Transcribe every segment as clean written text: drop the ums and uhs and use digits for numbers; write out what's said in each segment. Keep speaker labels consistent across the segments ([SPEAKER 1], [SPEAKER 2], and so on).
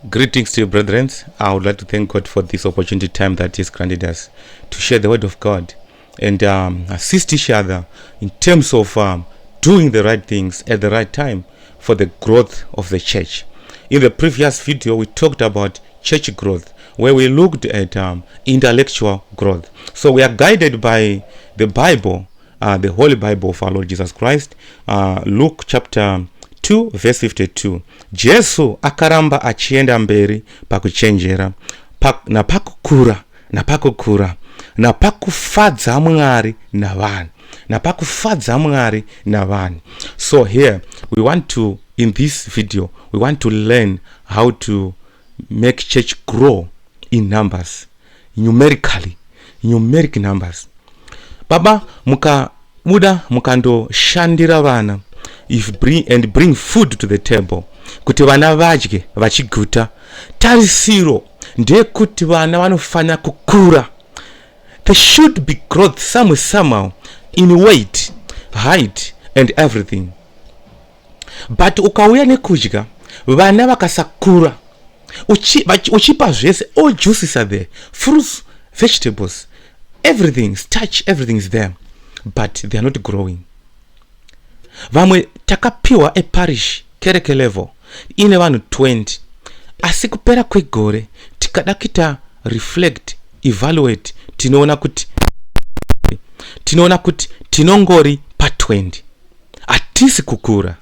[SPEAKER 1] Greetings to you, brethren. I would like to thank God for this opportunity time that He's granted us to share the word of God and assist each other in terms of doing the right things at the right time for the growth of the church. In the previous video, we talked about church growth, where we looked at intellectual growth. So we are guided by the Bible, the Holy Bible of our Lord Jesus Christ, Luke chapter 2 verse 52. Jesu akaramba achienda mberi pakuchenjera napakukura napakukura napakufadza Mwari navanhu, napakufadza Mwari navanhu. So here we want to, in this video, we want to learn how to make church grow in numbers, numerically, numeric numbers. Baba, mukabuda mukandoshandira vana, if bring, and bring food to the table kuti vana vadye vachiguta, tarisiro ndeyekuti vana vanofanira kukura. There should be growth somewhere, somehow, in weight, height and everything. But ukauya nekudya, vana vakasakura, uchipa zvese, all juices are there, fruits, vegetables, everything, starch, everything is there, but they are not growing. Vamwe takapiwa eparish, kereke level ine vanhu 20, asi kupera kwegore tikada kuita reflect, evaluate, tinoona kuti tinongori pa20, hatisi kukura.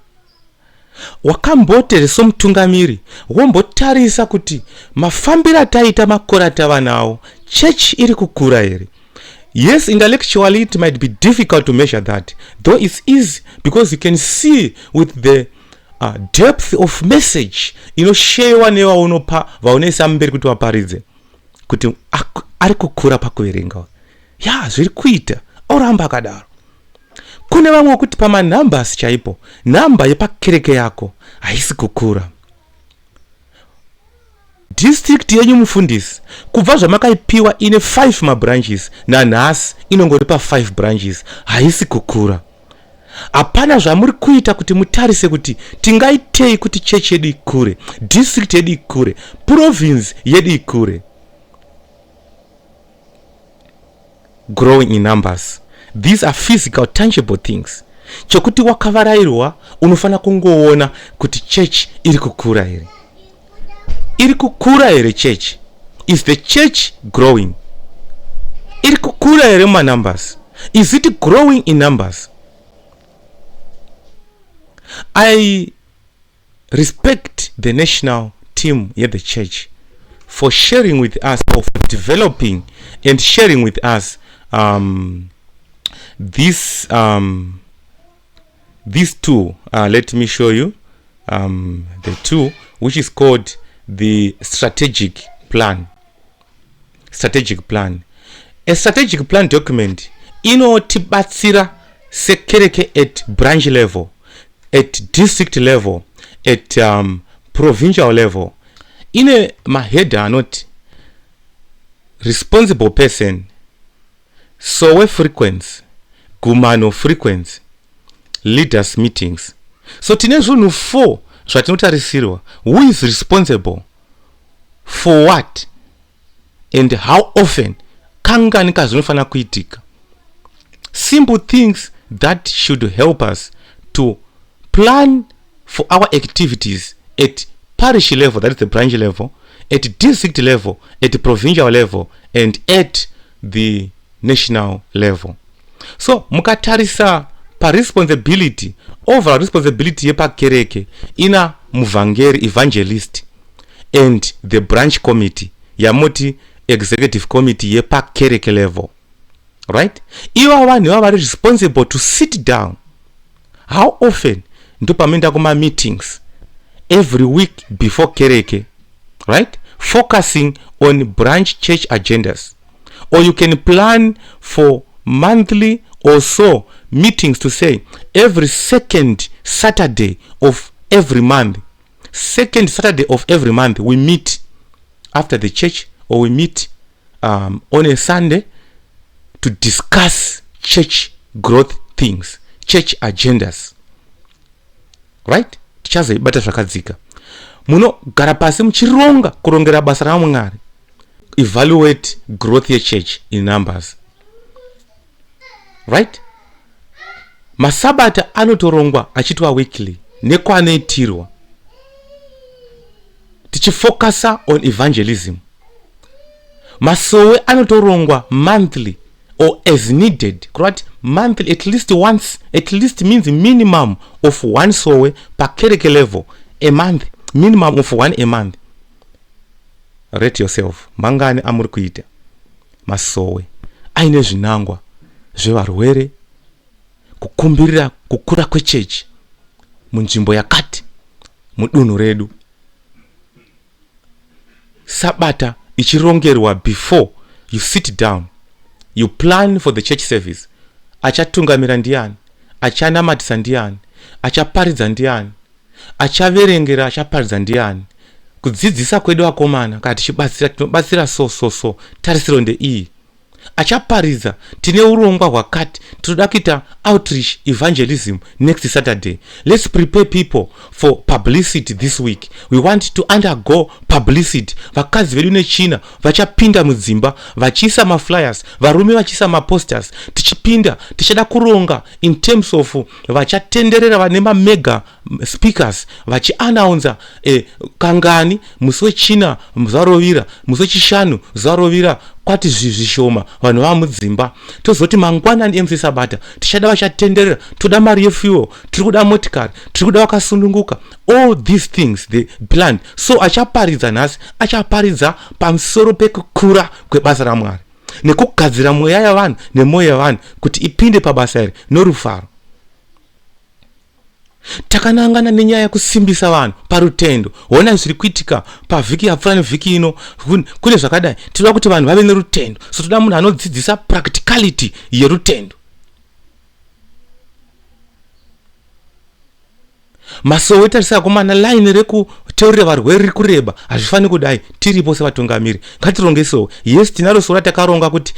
[SPEAKER 1] Wakambotere somutungamiri wombotarisa kuti mafambiro ataita makore atava nawo, chechi iri kukura here? Yes, intellectually it might be difficult to measure that, though it's easy because you can see with the depth of message inoshewa nevaunopa, vaunoisa mberi kuti vaparidze, kuti ari kukura pakuverenga ya zviri kuita, oramba akadaro. Kune vamwe wekuti pamanumbers chaipo, nhamba yepakereke yako haisi kukura. District yenyu, mufundisi, kubva zvamakaipiwa ine 5 mabranches, nanhasi inongori pa5 branches, haisi kukura. Hapana zvamuri kuita kuti mutarise kuti tingaitei kuti chechi yedu ikure, district yedu ikure, province yedu ikure. Growing in numbers, these are physical, tangible things chokuti wakavarayirwa unofanira kungoona kuti chechi iri kukura here. Iri kukura here chechi? Is the church growing? Iri kukura here mumanumbers? Is it growing in numbers? I respect the national team yethe church for sharing with us, or for developing and sharing with us this tool. Let me show you the tool, which is called the strategic plan. Strategic plan, a strategic plan document inotibatsira sekereke at branch level, at district level, at provincial level. Ine maheader anoti responsible person, sowe frequency, gumano frequency, leaders meetings. So tine zvinhu 4 zvatinotarisirwa: who is responsible for what and how often, kangani kazvinofanira kuitika. Simple things that should help us to plan for our activities at parish level, that is the branch level, at district level, at provincial level and at the national level. So mukatarisa paresponsibility, overall responsibility yepakereke ina muvhangeri, evangelist, and the branch committee, yamuti executive committee yepakereke level, right? Iva vanhu ivava vari responsible to sit down. How often? Ndopanoenda kumameetings every week before kereke, right? Focusing on branch church agendas. Or you can plan for monthly or so meetings to say every second Saturday of every month, second Saturday of every month, we meet after the church, or we meet on a Sunday to discuss church growth things, church agendas, right? Tichazoibata zvakadzika. Munogara pasi muchironga kurongera basa raMwari. Evaluate growth yechurch in numbers, right? Masabata anotorongwa achiitwa weekly nekwaanoitirwa, tichifocusa on evangelism. Masowe anotorongwa monthly or as needed, kureva kuti monthly at least once. At least means minimum of one sowe pakereke level a month, minimum of one a month. Rate yourself, mangani amuri kuita masowe aine zvinangwa zvevarwere, kukumbirira kukura kwechechi munzvimbo yakati mudunhu redu? Sabata ichirongerwa, before you sit down, you plan for the church service. Achatungamira ndiani? Achanamatisa ndiani? Achaparidza ndiani? Achaverengera, achaparidza ndiani? Kudzidzisa kwedu akomana, kana tichibatsira, tinobatsira so so so. Tarisiro ndeiyi. Achaparidza, tine urongwa hwakati, tinoda kuita outreach evangelism next Saturday. Let's prepare people for publicity this week. We want to undergo publicity. Vakadzi vedu nechina vachapinda mudzimba vachiisa maflyers, varume vachiisa maposters. Tichipinda, tichada kuronga in terms of vachatenderera vane mamega speakers vachianaunza kangani musi wechina zuva rovira, musi wechishanu zuva rovira, kwati zvishoma vanhu vava mudzimba. Tozoti mangwanani emusi Sabata tichada vachatenderera, toda mari yefuel, tiri kuda motikari, tiri kuda vakasununguka. All these things they plan. So achaparidza nhasi achaparidza pamusoro pekukura kwebasa raMwari nekugadzira mweya yavanhu nemwoyo yavanhu kuti ipinde pabasa iri norufaro. Takanangana nenyaya yekusimbisa vanhu parutendo. Hona zviri kuitika pavhiki yapfuura nevhiki ino, kune zvakadai. Tinoda kuti vanhu vave nerutendo, so toda munhu anodzidzisa practicality yerutendo. Masowe, tarisa akomana, laini rekuteurira varwere riri kureba. Hazvifaniri kudai. Tiripo sevatungamiri, ngatirongesowo. Yes, tinaro sora takaronga kuti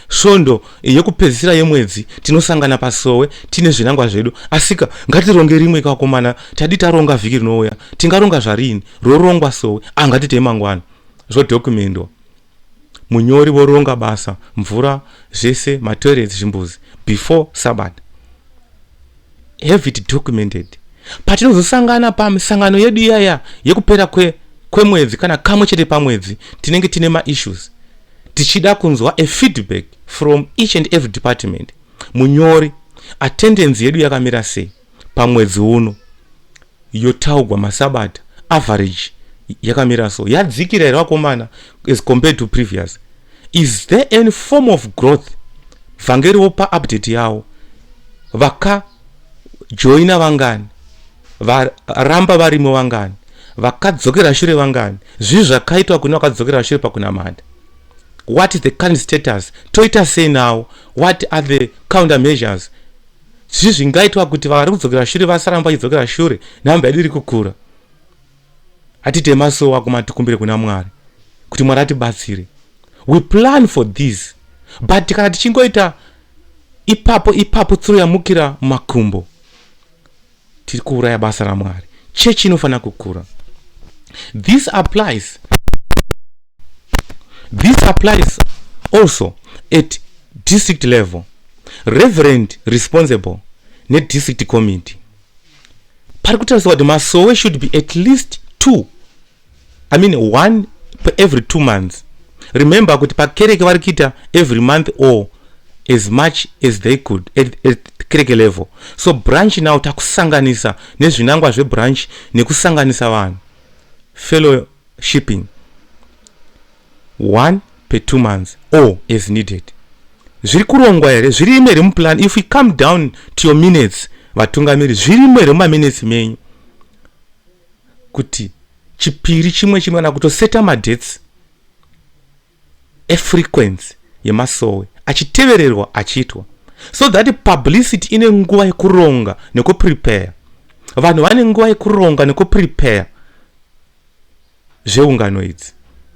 [SPEAKER 1] svondo yekupedzisira yemwedzi tinosangana pasowe, tine zvinangwa zvedu. Asika ngatironge rimwe kakomana. Tadi taronga vhiki rinouya, tingaronga zvarini rorongwa sowe? Angatitei mangwana, zvodhokumendwa, munyori voronga basa, mvura, zvese, matoilets, zvimbuzi, before Sabbath. Have it documented. Patinozosangana pamisangano yedu iyaya yekupera kwemwedzi kana kamwe chete pamwedzi, tinenge tine maissues tichida kunzwa a feedback from each and every department. Munyori, attendance yedu yakamira sei pamwedzi uno? Yotaugwa masabata, average yakamira so, yadzikira here vakomana as compared to previous? Is there any form of growth? Vhangeri vopa update yavo, vakajoina vangani, varamba varimo vangani, vakadzokera shure vangani, zvii zvakaitwa kune vakadzokera shure pakunamata? What is the current status? Toita sei now? What are the counter measures? Zvii zvingaitwa kuti vari kudzokera shure vasaramba vachidzokera shure? Nhamba yedu iri kukura. Hatite masowa kuma, tikumbire kuna Mwari kuti Mwari atibatsire. We plan for this, but kana tichingoita ipapo ipapo, tsuro yamukira mumakumbo, tiri kuuraya basa raMwari. Chechi inofanira kukura. This applies also at district level. Reverend responsible nedistrict committee, pari kutariswa kuti masowe should be at least two, I mean, one per every 2 months. Remember kuti pakereke vari kuita every month or as much as they could at kereke level. So branch now, takusanganisa nezvinangwa zvebranch nekusanganisa vanhu, fellowshipping, one per 2 months or as needed. Zviri kurongwa here? Zvirimo here muplan? If we come down to your minutes, vatungamiri, zvirimo here mumaminutes menyu kuti chipiri chimwe chimwe, kana kutoseta madates efrequency yemasowe achitevererwa achiitwa, so that publicity ine nguva yekuronga nekuprepare, vanhu vane nguva yekuronga nekuprepare zveungano idzi?